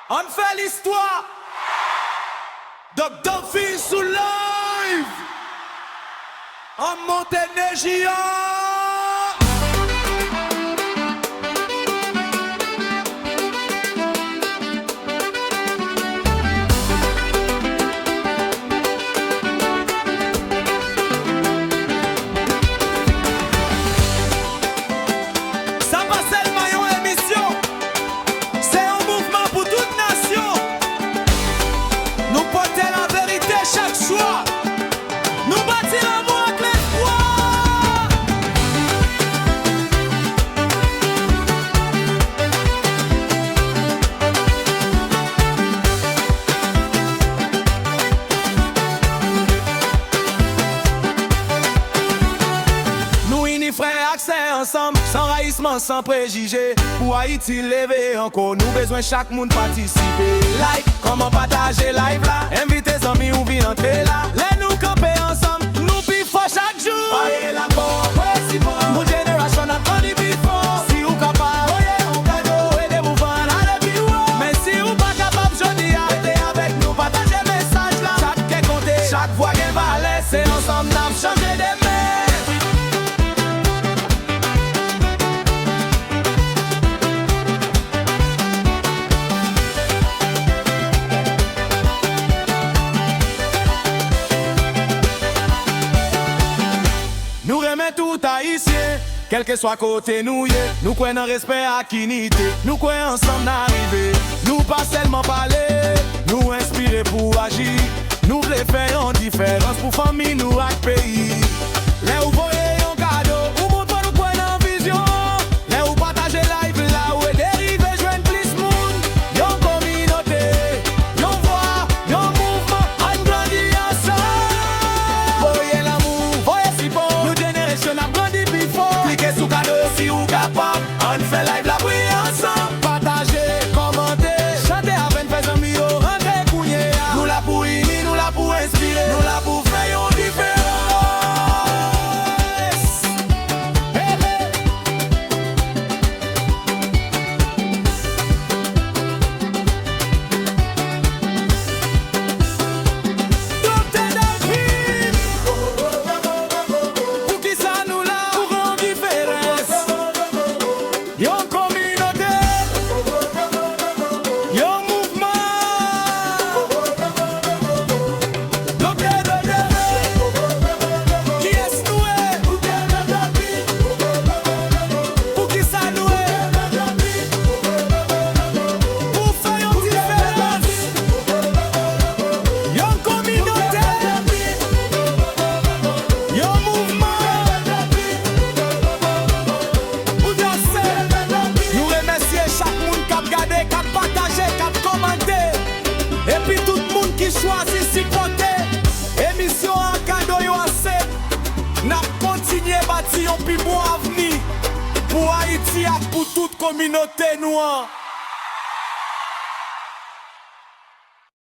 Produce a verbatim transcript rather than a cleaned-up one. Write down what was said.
Ann fè listwa! Doktè Phil sou live! Ann monte enèji a! Sa pa sèlman yon emisyon, se yon mouvman pou tout nasyon. Nou pote laverite chak swa. Nou bati lanmou ak lespwa. Nou ini frè ak sè ansanm, san rayisman, san prejije. Pou Ayiti leve ankò, nou bezwen chak moun patisipe. Like, kòman pataje live la? Envite zanmi w vin antre la. Lè nou kanpe ansanm, nou pi fò chak jou. Paye lapò, voye sipò. Pou jenerasyon n ap grandi pi fò. Si w kapab, voye yon kado, ede pou vann ale pi wo. Men si w pa kapab jodi a, rete avèk nou, pataje mesaj la. Chak kè konte, chak vwa gen valè. Se ansanm n ap chanje demen. Nou renmen tout Ayisyen, kèlkeswa kote nou ye. Nou kwè nan respè ak inite. Nou kwè ansanm n a rive. Nou pa sèlman pale, nou enspire pou aji. Nou vle fè yon diferans pou fanmi nou ak peyi. Lè w voye yon kado, ou montre nou kwè nan vizyon. Lè w pataje live la, ou ede rive jwenn plis moun. Yon kominote, yon vwa, yon mouvman, ann grandi ansanm. Voye lanmou, voye sipò, nou jenerasyon n ap grandi pi fò. Klike sou kado yo si w kapab. Ann fè live la priye ansanm. Pataje, kòmante, chante avè n, fè zanmi yo rantre kounye a. Nou la pou ini, nou la pou enspire, nou la pou fè yon diferans. Hey, hey. Doktè Delphine. Poukisa nou la? Pou yon diferans. Yon kominote. Yon mouvman. Doktè Delphine. Kiyès nou ye? Poukisa nou ye? Pou fè yon diferans. Yon kominote. Yon mouvman. Pou danse. Nou remèsye chak moun k ap gade, k ap pataje, k ap kòmante. Epi tout moun ki chwazi sipòte emisyon an, kado yo ase. N ap kontinye bati yon pi bon avni pou Ayiti ak pou tout kominote nou an.